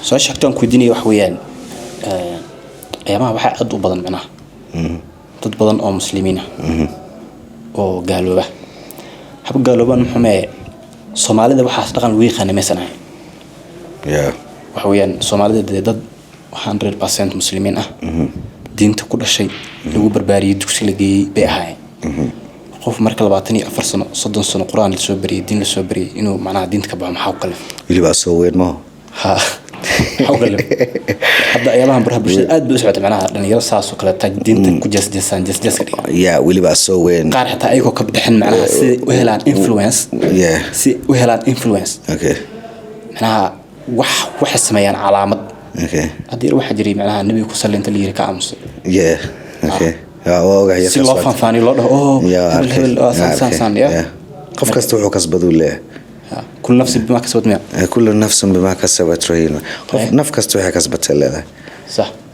Su-aasha xigta aan ku weydiinaya waxa weeyaan, qiyaamaha waxaa aad u badan macnaha dad badan oo Muslimiin ah oo gaalooba. Hab gaaloobaan muxumee, Soomaalida waxaas dhaqan lagu yaqaana maysan ahayn. Waxa weeyaan, Soomaalida dee dad 100% Muslimiin ah, diinta ku dhashay, lagu barbaariyey, dugsi la geeyey bay ahaayeen. Qof marka 24 sano, 30 sano Qur-aan lasoo bariyey, diin lasoo bariyey, inuu macnaha diinta ka baxo, maxaa u kalif? Weliba asoo weyn maho. Ha, maxaa u kalif? Hadda ayaalahan baraha bulshada aad bay u socota, macnaha dhalinyaro saas oo kale diinta ku jeesjeesaan, jeesjeeska dhigan. Yeah, weliba asoo weyn. Qaar xitaa ayagoo ka bixin, macnaha si u helaan influence, si u helaan influence, macnaha waxay sameeyaan calaamad. Hadda yar waxaa jiray macnaha Nebiga ku salli inta la yiri ka aamusay. Yeah, okay. Yeah, waa ogahay. Si loo faanfaaniyo, loo dhaho, oh, hebel hebel waa saan saan saan ya. Qof kasta wuxuu kasbaduu leeyahay. كل نفس بما كسبت miya? كل نفس بما كسبت رهينة. Qof naf kasta waxay kasbatay leedahay.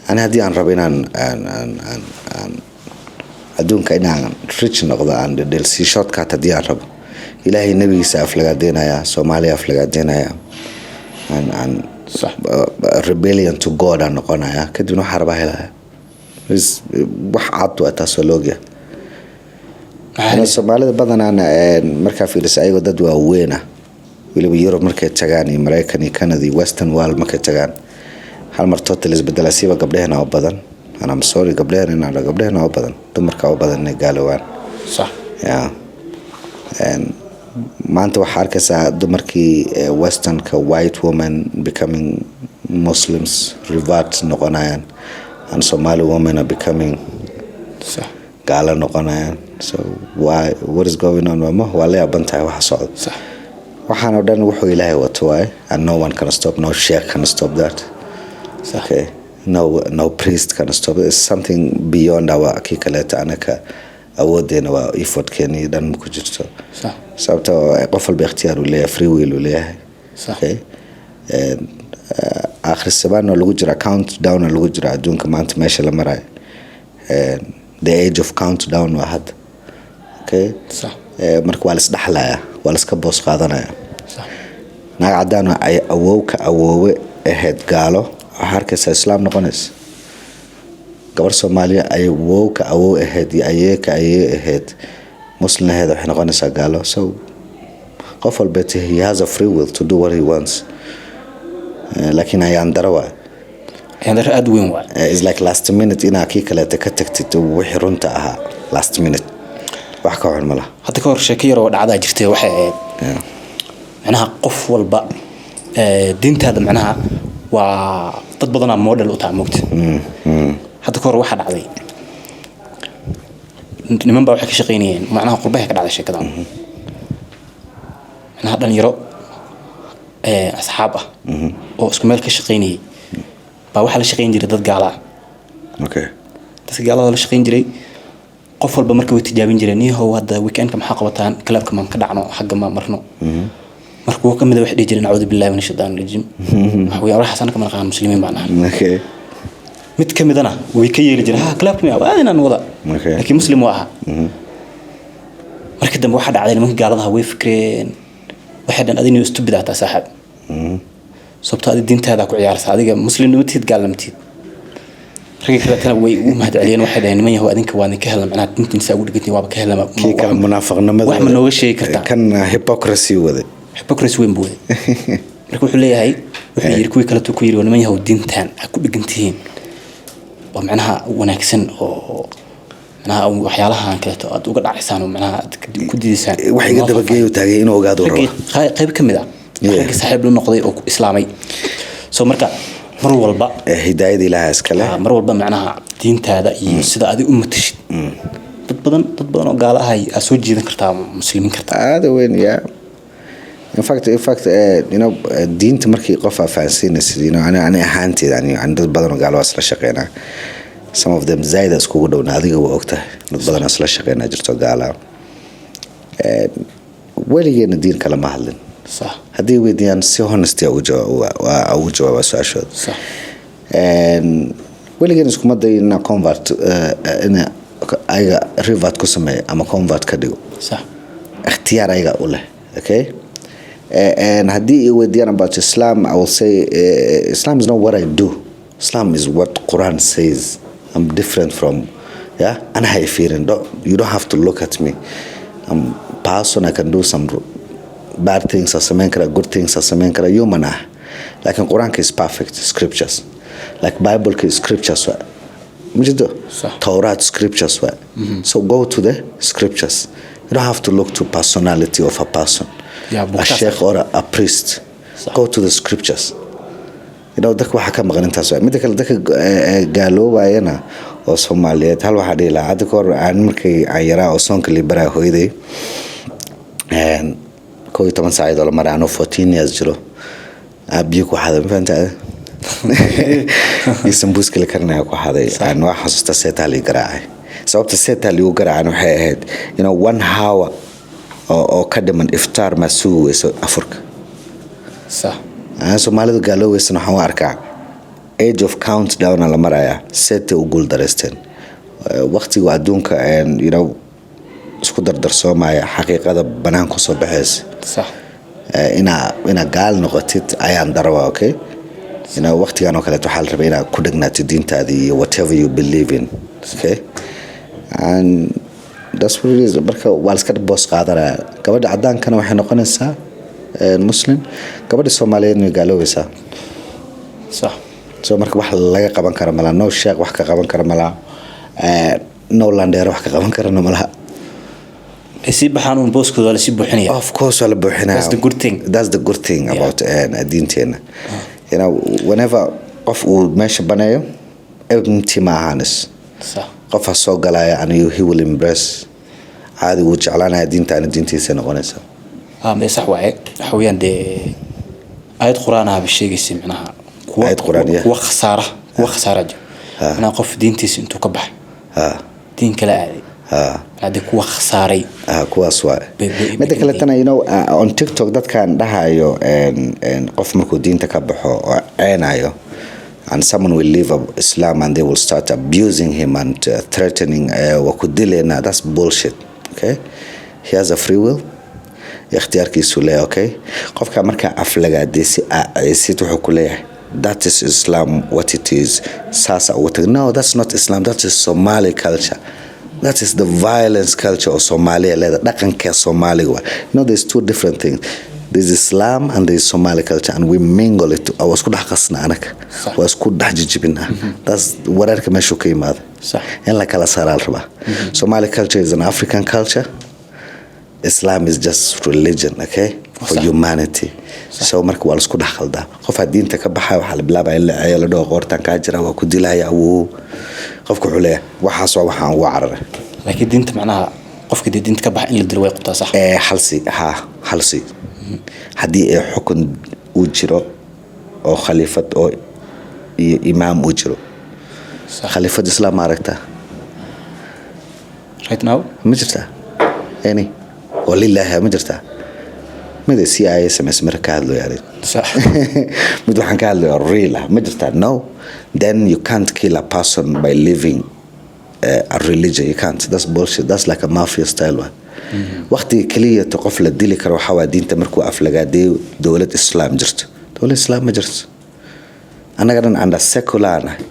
Ani haddii aan rabo inaan aan adduunka inaan rich noqdo, aan dhedhelsi shortcut haddii aan rabo, Ilaahay nabigiisa aflagaadeynaya, Soomaaliya aflagaadeynaya, aan rebellion to God aan noqonaya, kadibna waxaa rabaa helaya. Wax cad waa taas, waa laogyahay. Maxaa? Soomaalida badanaana markaa fiirisa, ayagoo dad waaweyn ah, weliba Yurub markay tagaan iyo Maraykan iyo Canada iyo Western world markay tagaan, hal mar total isbedela. Siiba gabdhehena oo badan, and I'm sorry, gabdhehena inaan dhaho, gabdhehena oo badan, dumarka oo badan inay gaalowaan. Yeah. Maanta waxaa arkaysaa dumarkii westernka, white women becoming Muslims, revert noqonayaan, and Somali women are becoming gaalo noqonayaan. So why? What is going on? Mama waa la yaaban tahay waxa socda. Waxaan oo dhan wuxuu Ilaahay wato waaye, and no one can stop, no sheikh can stop that. Okay, no priest can stop it. It's something beyond our kii kaleeta. Anaka awoodeena waa effortkeena iyo dhan ma ku jirto, sababta oo qof walba ikhtiyaar uu leeyahay, free will uu leeyahay. Okay. Aakhir sabaan oo lagu jira, count down oo lagu jira, adduunka maanta meesha la marayo. The age of countdown waa hadda, okay. Marka waa la isdhaxlayaa, waa la iska boos qaadanaya. Naag cadaan oo ay awow ka awoowe ahayd gaalo, waxaa arkaysaa Islaam noqonaysa. Gabar Soomaaliya ay awow ka awow ahayd iyo ayee ka ayee ahayd Muslim ahayd, waxay noqonaysaa gaalo. So qof walbeet he has a free will to do what he wants. Laakiin ayaan daro waay. Ayaan daro aada u weyn waay. It's like last minute inaa kii kaleeta ka tagtid wixii runta ahaa, last minute, wax ka xun ma laha. Hadda ka hor sheeko yar oo dhacdaa jirtay, waxay ahayd macnaha qof walba diintaada macnaha waa dad badanaa model u taha, mogta. Hadda ka hor waxaa dhacday, niman baa waxay ka shaqaynayeen macnaha qurbahay ka dhacday sheekadan, macnaha dhalinyaro asxaab ah oo isku meel ka shaqaynayay baa waxaa la shaqayn jiray dad gaala ah. Dadka gaalada la shaqayn jiray, qof walba marka way tijaabin jireen: "Niyahow, hadda weekendka maxaa qabataan? Clubka maan ka dhacno? Xagga maan marno?" Marka kuwa kamid a waxay dhihi jireen, "أعوذ بالله من الشيطان الرجيم." Waxa weeye, waxaas anaka ma naqaan, Muslimiin baan ahay. Mid ka midana way ka yeeli jireen, "Ha, clubka miya? Waa inaan wada." Laakiin Muslim waa ahaa. Markii dambe waxaa dhacday, nimanka gaaladaha way fikreen, waxay dhan, "Adina stupid aa taa, saaxiib, sababtoo adi diintaada ku ciyaarsa, adiga Muslimna ma tihid, gaalna ma tihid." Ragga kaletana way u mahad celiyeen, waxay dhaheen, "Niman yahow, adinka waa idinka helna, macnaha diintiinsa ugu dhigantiin, waaba ka helna." Kii kale munaafiqnimada. Wax ma nooga sheegi kartaa? Kan hypocrisy waday. Hypocrisy weyn buu waday. Marka wuxuu leeyahay, wuxuu yiri kuwii kaleto ku yiri, "Niman yahow, diintan ha ku dhigan tihiin oo macnaha wanaagsan oo macnaha waxyaalahan kaleeto aad uga dhacaysaan oo macnaha aad ku diidaysaan." Wax iga dabageeyo taagay inuu ogaado raggii raba. Qayb ka mid ah raggii saaxiib la noqday oo ku islaamay. So marka mar walba hidaayada Ilaaha iskale. Mar walba macnaha diintaada iyo sida adig u matashid, dad badan oo gaala ah aa soo jiidan kartaa, Muslimiin kartaa. Aada weyn, yeah. In fact, diinta markii qof aa fahansiinaysid, ani ahaanteed, ani dad badan oo gaalo waa isla shaqeynaa, some of them zaid iskugu dhowna. Adiga waa ogtahay, dad badan oo isla shaqeynaa jirto gaala. Weligeena diin kale ma hadlin. Haddii weydiiyaan, si honesty waa ugu jawaaba su-aashooda. Weligeen iskuma dayin inaa convert, ina ayaga revert ku sameeyo ama convert ka dhigo. Ikhtiyaar ayaga u leh, okay. And haddii i weydiiyaan about Islam, I will say Islam is not what I do. Islam is what Quran says. I'm different from, yeah, ana hay fiirin. You don't have to look at me. I'm person. I can do some bad things, aan samayn karaa, good things aan samayn karaa, human ah. Laakiin Quraanka is perfect scriptures, like Bible is scriptures waa majido. Sax. Taurat scriptures waa. So go to the scriptures. You don't have to look to personality of a person, Yeah, a buugtaas. Sheikh or a priest. Sax. Go to the scriptures. Dadka waxaa ka maqan intaas waay. Midda kale, dadka gaaloobayana oo Soomaaliyeed, hal waxaa dhihi lahaa: hadda ka hor aan markay aan yaraa oo soonka libaraya, hooyaday 11 saacadood la maray, anoo 14 years jiro, biyo ku xaday, ma fahantaa, iyo sambuuska la karinaya ku xaday. Aan waa xasuusta seetaa lii garaacay. Sababta seetaa liigu garaacana waxay ahayd one hour oo ka dhiman iftaar maa sugi weyso afurka. Aan Soomaalidu gaalooweysana waxaan u arkaa age of countdown la marayaa, seetay u guul dareysteen. Waqtigu adduunka isku dardarsoomaya, xaqiiqada banaanka soo baxaysa. Inaa gaal noqotid ayaan daraba. Okay, waqtigan oo kaleeto waxaa la rabay inaad ku dhegnaatid diintaadii iyo whatever you believe in, okay? And that's what it is. Marka waa la iska boos qaadanaya. Gabadha cadaankana waxay noqonaysaa Muslim, gabadha Soomaaliyeedna way gaaloobaysaa. So marka wax laga qaban kara malaha. No sheekh wax ka qaban kara malaha. No landheero wax ka qaban karana malaha. Ay sii baxaan uun, booskooda waa lasii buuxinaya. Of course, waa la buuxinaya. That's the good thing. That's the good thing about diinteena. Whenever qof uu meesha baneeyo, empty ma ahaanis. Qof ha soo galaya and he will embrace, caadi wuu jeclaanaya diintaana, diintiisa noqonaysa. Ah, mee, sax waaye. Waxa weeyaan dee aayad Qur'aan ahba sheegaysa micnaha kuwa Aayad Qur'aan, yeah. kuwa khasaara jira, micnaha qof diintiisa intuu ka baxay diin kala aaday, micnaha dee kuwa khasaaray. Ah, kuwaas waay. Midda kaletana, on TikTok dadkan dhahayo qof markuu diinta ka baxo oo ceenayo, and someone will leave Islam and they will start abusing him and threatening, waa ku dilayna, that's bullshit, okay? He has a free will, ikhtiyaarkiisu leeyahay, okay? Qofka markaa aflagaadeysi ceysid, wuxuu ku leeyahay, "That is Islam, what it is." Saasa uga tag. No, that's not Islam. That is Somali culture. That is the violence culture oo Soomaaliya leeda, dhaqanka Soomaaliga waa. There's two different things. There's Islam and there's Somali culture, and we mingle it. Waa isku dhex qasna anaga. Waa isku dhex jijibinaa. That's wareerka meeshuu ka yimaada. In la kala saaraa la rabaa. Somali culture is an African culture. Islam is just religion, okay, for humanity. So marka waa laisku dhex khaldaa. Qofaa diinta ka baxaya, waxaa la bilaabaya in la ceeyo, la dhaho, "Qoortaan kaa jira, waa ku dilaya." Awoo, qofka wuxuu leeyahay, "Waxaas waa waxaan ugu cararay." Laakiin diinta, macnaha qofka dee diinta ka baxa in la dilo way qabtaa, sax? Ee halsi ha halsi haddii ay xukun uu jiro oo khaliifad oo iyo imaam uu jiro. Khaliifad Islaam ma aragtaa? Right now? Ma jirtaa any oo lilaahi? Ma jirtaa mid ay CIA samaysa marka ka hadlayo yani? Mid waxaan ka hadlayo real ah, ma jirtaa? No. Then you can't kill a person by leaving a religion. You can't. That's bullshit. That's like a mafia style wa. Waqtiga keliya to qof la dili karo waxaa waa diinta markuu aflagaadeeyo, dowlad Islaam jirto. Dowlad Islaam ma jirto. Annaga dhan under secular nahay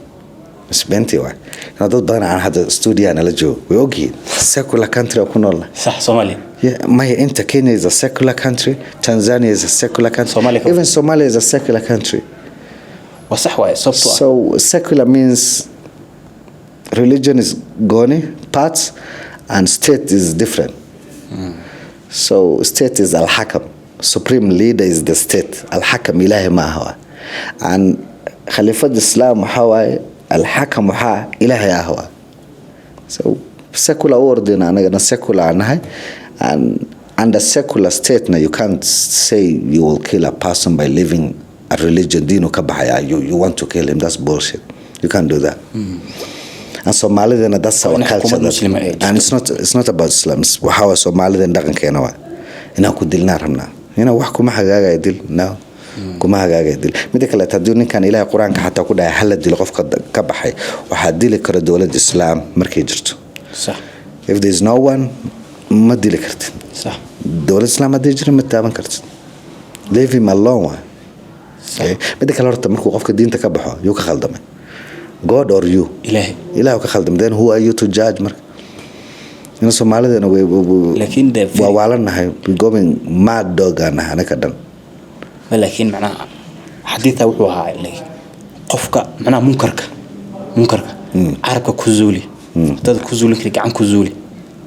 misbenti waay. Dad badan aan hadda studio nala joogo way ogyihiin secular country oo ku noolnahay. Sax, Soomaaliya. Yeah, maya, inta Kenya is a secular country, Tanzania is a secular country. Somalia. Even Somalia is a secular country. Waa sax waaye, sababtoo ah So secular means religion is gone parts and state is different. So state is al-hakam. Supreme leader is the state. Al-hakam Ilaahi ma aha. And Khalifad Islam waxaa waaye al-hakam, waxaa Ilaahay ah waa. So secular u ordina, anagana secular aan nahay, and under secular state na you can't say you will kill a person by leaving a religion. Diinu ka baxaya, you want to kill him. That's bullshit. You can't do that. And Soomaalidana, that's our in culture. Xukuumad Muslima ay jirto. And it's not about Islam. Waxaa waay Soomaalidana dhaqankeena waa inaan ku dilnaa rabnaa. Wax kuma hagaagaya dil. No, kuma hagaagaya dil. Mida kaleeto, haddii ninkan Ilaahay Qur-aanka xataa ku dhahay hala dilo qofka ka baxay, waxaa dili kara dowlad Islaam markay jirto. If there is no one, ma dili kartid. Dowlad Islaam haddii jira, ma taaban kartid. Leave him alone waay. Okay? Midda kale, horta markuu qofka diinta ka baxo, yuu ka khaldamay? God or you? Ilaahay. Ilaah ka khaldamay. Then who are you to judge? Marka ina Soomaalidana Laakiin waa waalanahay. We going mad dog aan nahay anaka dhan. Laakiin macnaha xadiidta wuxuu ahaa, like, qofka macnaha munkarka carabka ku zuuli, dad ku zuulin kari gacan ku zuuli,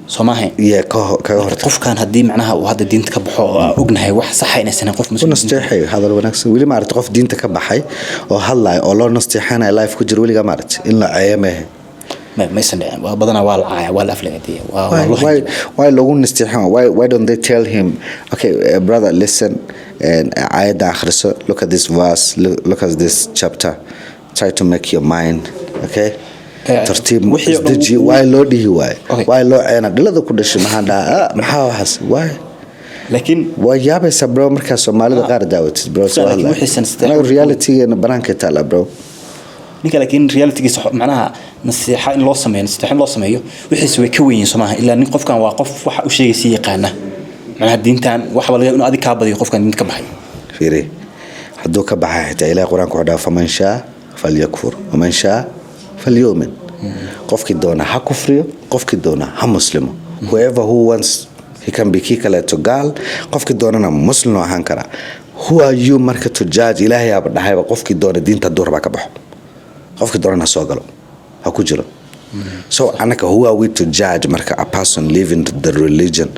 soo maaha? Iyo kaga horta. Qofkan haddii macnaha uu hadda diinta ka baxo oo aan ognahay wax saxa inaysan ahayn, qof u muslim nasteexay, hadal wanaagsan. Weli maaragta qof diinta ka baxay oo hadlayo oo loo nasteexanayo life ku jira? Weligaa maaragta in la ceeyo mehe? Maysan dhicin. Waa badanaa waa la caaya, waa la aflagaadiya, waa loo Why, why loogu nasteexan? Why don't they tell him, "Okay, brother, listen and aayadda akhriso. Look at this verse, look at this chapter, try to make your mind okay"? Tartiib Wixii oo dhan isdeji. Why loo dhihi waayo? Okay. Why loo ceena dhilada ku dhashay? Maxaa dhaha? Ah, maxaa waxaas? Why? Laakiin waa yaabaysa, bro, markaa Soomaalida qaar daawatid, bro, soo Laakiin hadlaya. wixiisan Anaga realitygeena banaanka taala, bro. Ninka laakiin realitygiisa macnaha nasiixa in loo sameeyo, nasiixa in loo sameeyo, wixiis way ka weyn yihiin, soo maaha? Ilaa nin qofkan waa qof waxa u sheegaysa yaqaana, macnaha diintan waxba laga inuu adig kaa badiyo qofkan diinta ka baxay. Fiiri, hadduu ka baxay xitaa, Ilahay Qur-aanka wuxuu dhaha: "Faman shaa falyakfur waman shaa falyumin." Qofkii doona ha kufriyo, qofkii doona ha muslimo. Whoever who wants, he can be kii kaleeto gaal, qofkii doonana muslim ahaan karaa. Who are you marka to judge? Ilaahay aaba dhahayba qofkii doona diinta hadduu rabaa ka baxo, qofkii doonana ha soo galo, ha ku jiro. So anaka, who are we to judge marka a person living the religion?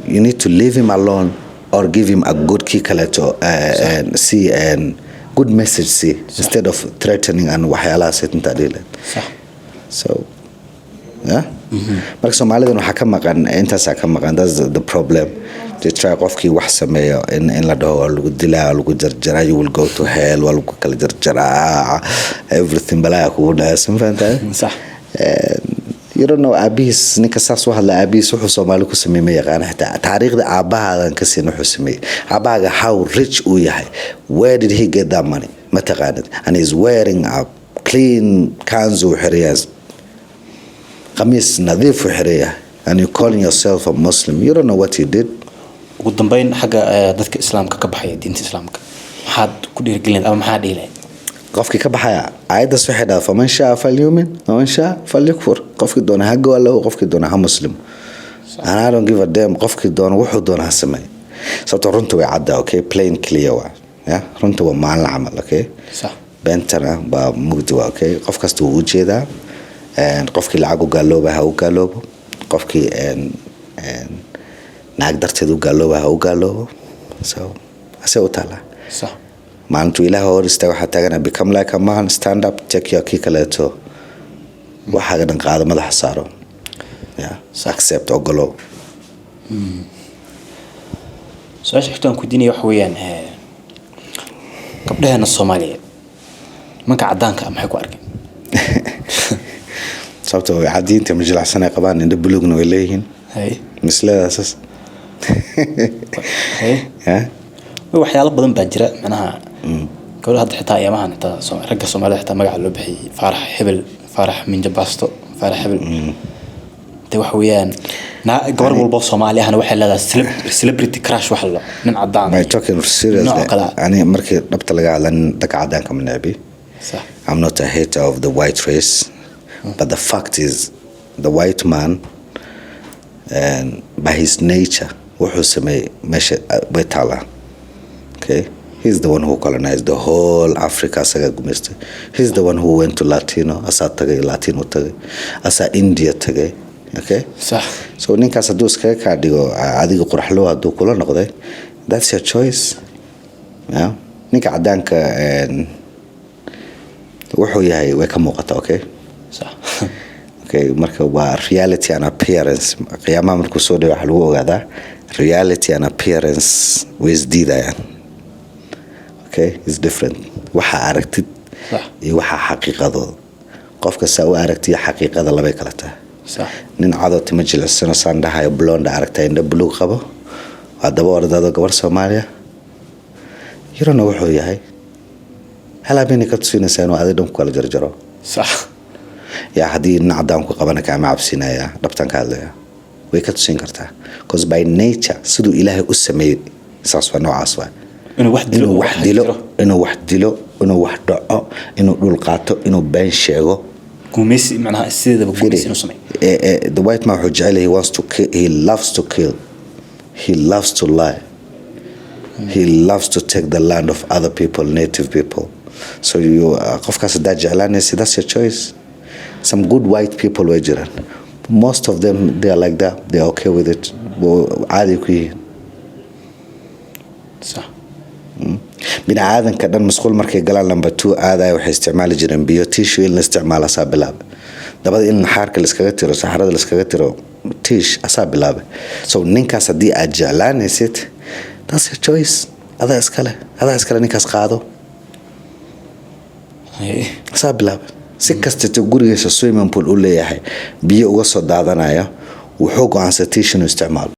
You need to leave him alone or give him a good key kaleeto and see and good message, see, instead of threatening and waxyaalahaas intaa dhihi lahayd. So yeah, marka Soomaalidan waxaa ka maqan, intaasaa ka maqan. That's the problem. They try qofkii wax sameeyo in la dhaho waa lagu dilaa, waa lagu jarjaraa, you will go to hell, waa lagu kala jarjaraa, everything balaya kugu dhacaysa. Ma fahantahay? Sax. You don't know aabihiis. Ninka saas u hadla, aabihiis wuxuu Soomaali ku sameeyey ma yaqaana. Xitaa taariikhda aabbahaadan ka siin wuxuu sameeyey aabbahaaga, how rich uu yahay, where did he get that money, ma taqaanid. And he's wearing a clean kanzu uu xiran yahay, qamiis nadiif uu xiran yahay, and you calling yourself a Muslim. You don't know what he did. Ugu dambeyn, xagga dadka islaamka ka baxaya, diinta islaamka, maxaad ku dhiirigelin ama maxaa dhihi lahayd? Qofkii ka baxaya, aayaddaas waxay dhahdaa: "Faman shaa falyumin waman shaa falyakfur." Qofkii doona ha gaalo, qofkii doona ha muslim. And I don't give a damn. Qofkii doona wuxuu doona ha sameeyo, sababto runta way cadda, okay? Plain clear waa ya runta waa maalin camal, okay? Beentana waa mugdi waa, okay? Qof kasta wuu ujeedaa. Qofkii lacag u gaalooba ha u gaaloobo, qofkii naag darteed u gaalooba ha u gaaloobo. So ase u taalaa. Maalintuu Ilaah hor istaaga, waxaa taagana: become like a man, stand up, take your kii kaleeto, waxaaga dhan qaado, madaxa saaro, yeah, accept, ogolo. Su-aasha xigta aan ku diinaya waxa weeyaan, gabdhaheena Soomaaliyeed nimanka caddaanka ah maxay ku arkeen? Sababta way cadiinta ma jilacsan ay qabaan, indho buluugna way leeyihiin. Misledaasas. Hay. Yeah? Waxyaalo badan baa jira, macnaha gabdhaha hadda xitaa ayaamahan xitaa ragga Soomaalida xitaa magaca loo bixiyey, Faarax hebel, Faarax Minjabasto, Faarax hebel. De waxa weeyaan gabar walbo Soomaali ahna waxay leedahay celebrity crush, waxa la nin cadaan. My talking seriously. Nooc kale ah. Ani markii dhabta laga hadla, nin dadka cadaanka ma necbi. I'm not a hater of the white race, but the fact is the white man and by his nature wuxuu sameeyey meesha way taalaa, okay? He's the one who colonized the whole Africa, asagaa gumaystay. He's the one who went to Latino, asaa tagay Latino tagay, asaa India tagay, okay? So ninkaas hadduu iskaga kaa dhigo adiga quraxlow hadduu kula noqday, that's your choice, yeah? Ninka cadaanka wuxuu yahay way ka muuqata, okay? Okay, marka waa reality and appearance. Qiyaamaha markuu soo dhawo waxaa lagu ogaadaa reality and appearance way isdiidayaan, okay? Is different waxaa aragtid iyo waxaa xaqiiqadooda. Qofka saa u aragtiyo xaqiiqada labay kala tahay. Nin cadoo tima jilicsano saan dhahayo, blonde aragta, indho buluug qabo, waa daba ordado gabar Soomaaliya yarana wuxuu yahay hal habeenay ka tusinaysaa inuu adig dhan ku kala jarjaro. Yaa haddii nin cadaan ku qabana kaama cabsinaya, dhabtan ka hadlaya, way ka tusin kartaa, because by nature siduu Ilaahay u sameeyey. Saas waa, noocaas waa. Inuu wax dilo. Inuu wax dilo, inuu wax dilo, inuu wax dhaco, inuu dhul qaato, inuu been sheego. Gumaysi macnaha, sideedaba gumaysi inuu sameeyo. The white man wuxuu jecel yahay, he wants to kill, he loves to kill, he loves to lie, he loves to take the land of other people, native people. So you qofkaas haddaad jeclaanaysa, that's your choice. Some good white people way jiraan. Most of them, they are like that. They are okay with it. Caadi ku yihiin. Bini aadanka dhan musqul markay galaan, number two aadaya, waxay isticmaali jireen biyo. Tissue in la isticmaalo asaa bilaabay. Dabada in xaarka laiskaga tiro, saxarada laiskaga tiro, tissue asaa bilaabay. So ninkaas haddii aad jeclaanaysid, that's your choice. Adaa iskale, adaa iskale. Ninkaas qaado. Asaa bilaabay. Si kastata gurigiisa swimming pool u leeyahay, biyo uga soo daadanayo, wuxuu go-aansay tissue inuu isticmaalo.